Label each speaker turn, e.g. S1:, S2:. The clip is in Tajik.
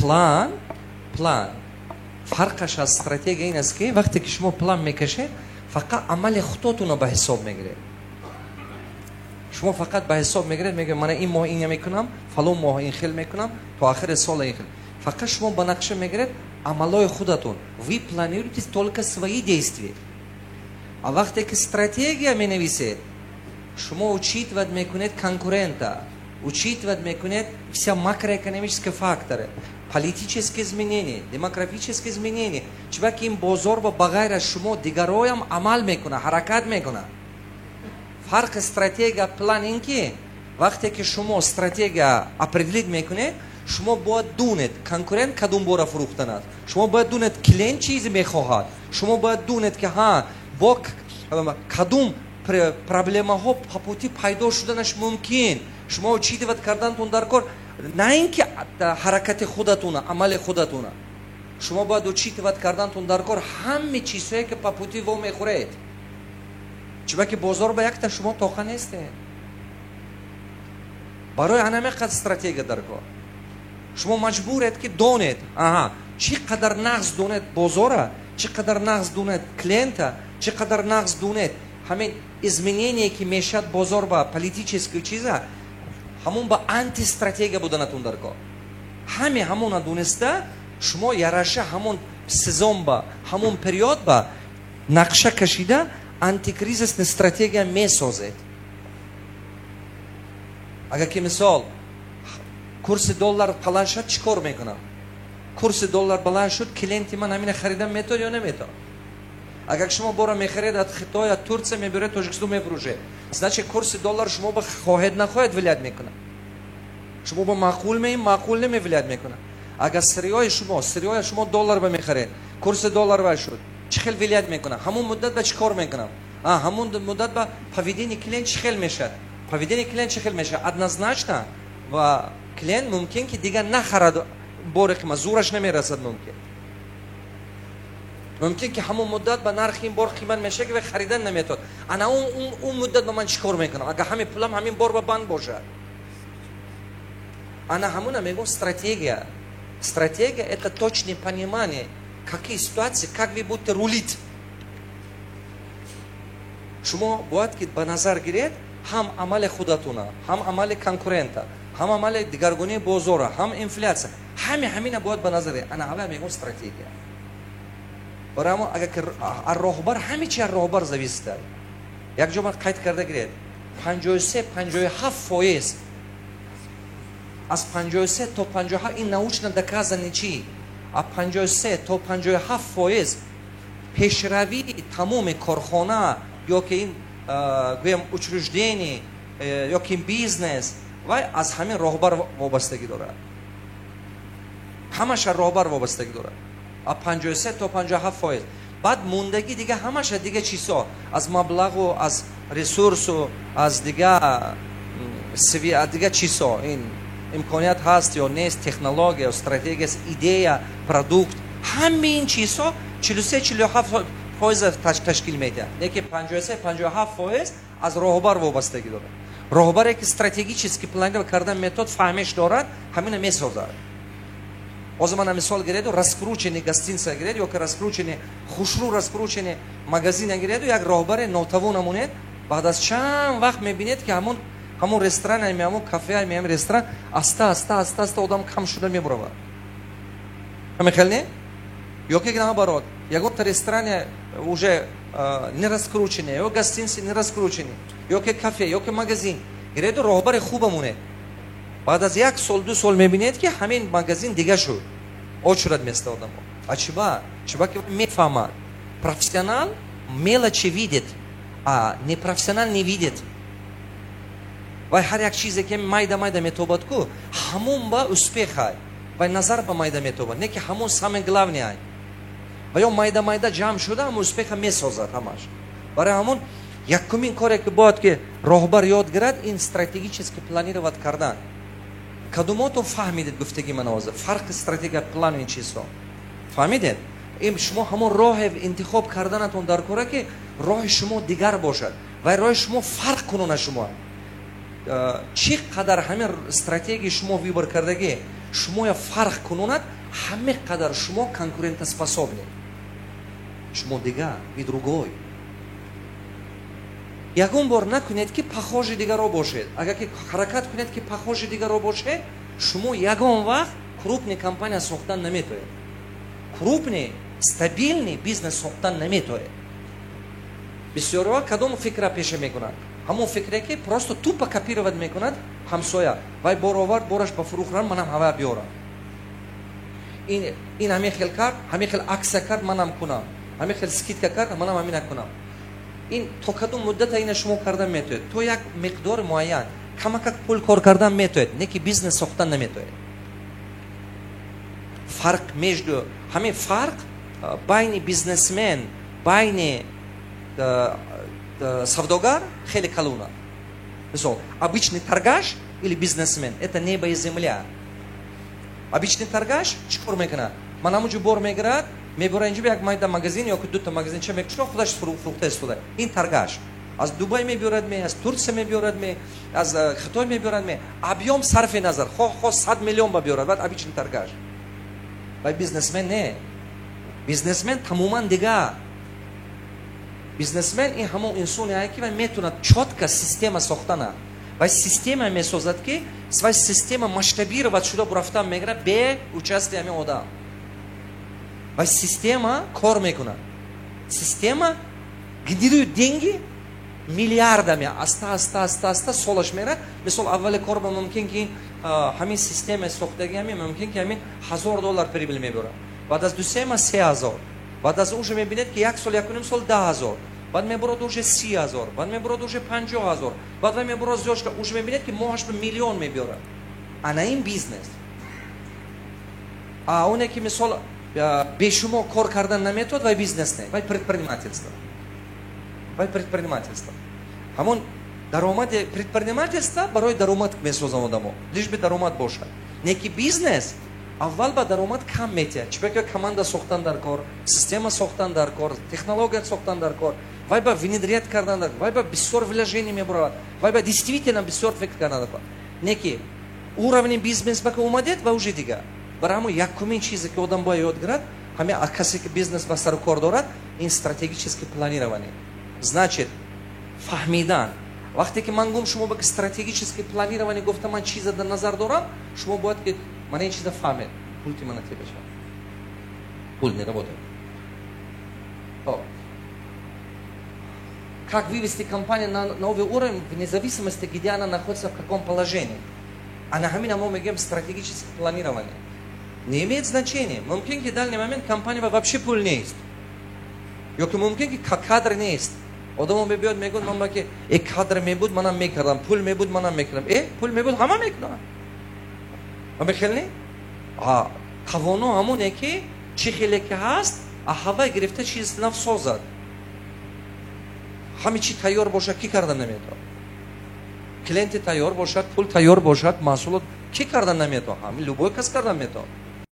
S1: План фарқаш аз стратегия ин аст, ки вақте ки шумо план мекашед, фақат амали худотонро ба ҳисоб мегиред. Шумо фақат ба ҳисоб мегиред, мегӯед: «Мана ин моҳ ин мекунам, фалон моҳ ин хел мекунам, то охири сол ин хел». Фақат шумо ба нақша мегиред амалҳои худатон, вы планируете только свои действия. А вақте ки стратегия менависед, шумо учитывать мекунед конкурента, учитывать мекунед вся макроэкономические факторы, политические изменения, демографические изменения, чунки ин бозор ба ғайр аз шумо дигароям амал мекунад, ҳаракат мекунад. Фарқи стратегия, план ин ки вақте ки шумо стратегия определить мекунед, шумо бояд дунед, конкурент кадом бора фурӯхтанад, шумо бояд дунед, клиент чизе мехоҳад, шумо бояд дунед, ки ҳа, бо кадом проблемаҳо по пути пайдо шуданаш мумкин. Шумо учитывать кардантон дар кор, на ин ки ҳаракати худатуна, амали худатуна. Шумо бояд учитывать кардантон дар кор ҳаме чизҳое, ки по пути во мехӯред, чунки бозор ба якта шумо тоқа нестед. Барои анаме қад стратегия дар кор. Шумо маҷбуред, ки донед, аҳа, чӣ қадар нағз донед бозора, чӣ қадар нағз донед клиента, чӣ қадар нағз донед ҳамин изменение, ки мешавад бозор ба политический чиза, ҳамон ба антистратегия буданатон дар кор. Ҳаме ҳамона дониста, шумо яраша ҳамон сезон ба ҳамон период ба нақша кашида, антикризисный стратегия месозед. Агар ки, мисол, курси доллар баланд шуд, чӣ кор мекунам? Курси доллар баланд шуд, клиенти ман ҳамина харидан метавад ё наметавад? Агар шумо бора мехаред аз Хитой, аз Турция, мебиред Тоҷикистон, мефурӯшед, значит, курси доллар шумо ба хоҳед нахоҳед влиять мекунад. Шумо ба маъқул меим, маъқул неме, влиять мекунад. Агар сырьё и шумо доллар ба мехаред, курси доллар ба шуд, чӣ хел влиять мекунад? Ҳамон муддат ба чӣ кор мекунам? Ҳамон муддат ба поведение клиент чӣ хел мешавад? Поведение клиент чӣ хел мешавад? Однозначно ва клиент мумкин ки дигар нахарад бори қимат, зӯраш намерасад. Мумкин ки ҳамон муддат ба нархи ин бор қимат мешавад, ки вай харидан наметавад. Ана он муддат ба ман чӣ кор мекунам, агар ҳамин пулам ҳамин бор ба банд бошад? Ана ҳамуна мегӯм стратегия. Стратегия — это точное понимание, какие ситуации, как вы будете рулить. Шумо бояд ки ба назар гиред ҳам амали худатуна, ҳам амали конкурента, ҳам амали дигаргунии бозора, ҳам инфляция, ҳами ҳамина бояд ба назар. Ана ҳава мегӯм стратегия. Барои ҳамо, агар ки роҳбар, ҳаме чи аз роҳбар зависит. Як ҷо ман қайд карда гиред: 53, 57%, аз 53 то 57, ин научно доказанный чи, аз 53 то 57% пешравии тамоми корхона ё ки ин, гӯям, учреждение ё ки бизнес вай аз ҳамин роҳбар вобастагӣ дорад. Ҳамаша роҳбар вобастагӣ дорад, аз 53 то 57%. Баъд мондагӣ дига ҳамаша дига чизҳо, аз маблағу, аз ресурсу, аз дига чизҳо, ин имконият ҳаст ё нест, технология, стратегия, идея, продукт, ҳамаи ин чизҳо 43, 47% ташкил медиҳад. Лекин 53, 57% аз роҳбар вобастагӣ дорад. Роҳбаре ки стратегически планировать кардан метод, фаҳмиш дорад, ҳамина месозад. Ҳозир мана мисол гиреду, раскрученный гостиница гиред ё ки раскрученный, хушрӯ раскрученный магазина гиреду, як роҳбаре нотавона монед, баъд аз чанд вақт мебинед, ки ҳамон ресторан, ҳамон кафе, ҳамин ресторан аста аста, аста аста одам кам шуда мебуравад. Ҳамин хел не? Ё ки наоборот, ягонта ресторане уже не раскрученный, ё гостиница не раскрученный, ё ки кафе, ё ки магазин гиреду, роҳбари хуба монед, баъд аз як сол, 2 сол мебинед, ки ҳамин магазин дига шуд, очередь места одамо. А чиба? Чиба ки мефаҳмад. Профессионал мелочи видит, а непрофессионал не видит. Вай ҳар як чизе ки майда майда метобад ку, ҳамон ба успех ай. Вай назар ба майда метобад, не ки ҳамон самое главное ай. Ва ё майда майда ҷамъ шуда, ҳамон успеха месозад ҳамаш. Барои ҳамон якумин коре, ки бояд ки роҳбар ёд гирад, ин стратегически планировать кардан. Кадумотон фаҳмидед гуфтаги ман ҳозир, фарқи стратегия, плану ин чизҳо фаҳмидед? Ин шумо ҳамон роҳе интихоб карданатон дар кора, ки роҳи шумо дигар бошад ва роҳи шумо фарқ кунона. Шумо чӣ қадар ҳамин стратегияи шумо выбор кардагӣ шумоя фарқ кунонад. Ҳаме қадар шумо конкурентоспособный, шумо дигар, вы другой. Ягон бор накунед, ки похожи дигаро бошед. Агар ки ҳаракат кунед, ки похожи дигаро бошед, шумо ягон вақт крупный компания сохтан наметоед, крупный стабильный бизнес сохтан наметоед. Бисёриҳо кадом фикра пеша мекунанд? Ҳамон фикре, ки просто тупо копировать мекунад ҳамсоя. Вай бор овард, бораш ба фурӯх рам, манам ҳава биёрам. Ин ҳамин хел кард, ҳамин хел акция кард, манам кунам, ҳамин хел скидка кард, манам ҳамина кунам. Ин то кадом муддата ина шумо кардан метоед? То як миқдори муайян камакак пул кор кардан метоед, не ки бизнес сохтан наметоед. Фарқ между ҳамин, фарқ байни бизнесмен, байни савдогар хеле калона. Мисол, обычный торгаш или бизнесмен — это небо и земля. Обычный торгаш чӣ кор мекунад? Ман ҳамунҷо бор мегирад, мебора инҷо, як майда магазин ё дута магазинча мекушад, худаш фурӯхта истода. Ин торгаш аз Дубай мебиёрад ме, аз Турсия мебиёрад ме, аз Хитой мебиёрад ме, объём сарфи назар, хоҳ 100 миллион ба биёрад, баъд обычный торгаш. Вай бизнесмен не, бизнесмен тамоман дигар. Бизнесмен ин ҳамон инсоне, ки вай метавонад чётко система сохтана. Вай система месозад, ки вай система масштабировать шуда бурафтан мегирад бе участие ҳамин одам. Вай система кор мекунад, система генерирует деньги миллиардами, аста аста, аста аста солаш мерад. Мисол, аввали кор ба мумкин ки ҳамин система сохтаги ҳамин мумкин ки ҳамин 1000 доллар прибыль мебарад, баъд аз 2-3 моҳ 3000, баъд аз уже мебинед, ки як сол, 1,5 сол 10 000, баъд мебурад уже 30 000, баъд мебурад уже 50 000, баъд вай мебурад зиёд шуда, уже мебинед, ки моҳаш ба миллион мебиёрад. Ана ин бизнес. А оне ки, мисол, бе шумо кор кардан наметавад, вай бизнес не, вай предпринимательство. Вай предпринимательство. Ҳамон даромади предпринимательство барои даромад месозанд одамо, лишь бы даромад бошад. Не ки бизнес аввал ба даромад кам метиҳад, чунки команда сохтан дар кор, система сохтан дар кор, технология сохтан дар кор, вай ба внедрять кардан дар, вай ба бисёр вложение мебурад, вай ба действительно бисёр фикр кардан дар кор. Не ки уровни бизнес ба ки омадед, ва уже дигар. Барои ҳамон якумин чизе, ки одам бояд ёд гирад, ҳамин касе, ки бизнес ба сару кор дорад, ин стратегическое планирование. Значит, фаҳмидан. Вақте ки ман гум шумо ба стратегическое планирование гуфта, ман чиза дар назар дорам, шумо бояд ки мана ин чиза фаҳмед. Пульти мана тебеша, пульт не работает. Как вывести компанию на новый уровень, вне зависимости, где она находится, в каком положении? А на ҳамин мо мегӯем стратегическое планирование. Не имеет значения. Мумкин ки данный момент компания вообще пул нест. Ё ки мумкин ки кадр нест. Одамо мебиёд, мегӯяд ман ба ки э кадр мебуд, манам мекардам, пул мебуд, манам мекардам. Э, пул мебуд, ҳама мекунанд. Ҳама не? А тавоно ҳамоне, ки чӣ хеле ки ҳаст, а ҳавай гирифта чиз нав созад. Ҳаме чи тайёр бошад, кӣ карда наметавонад? Клиенти тайёр бошад, пул тайёр бошад, маҳсулот, кӣ карда наметавонад? Ҳами любой кас карда метавонад.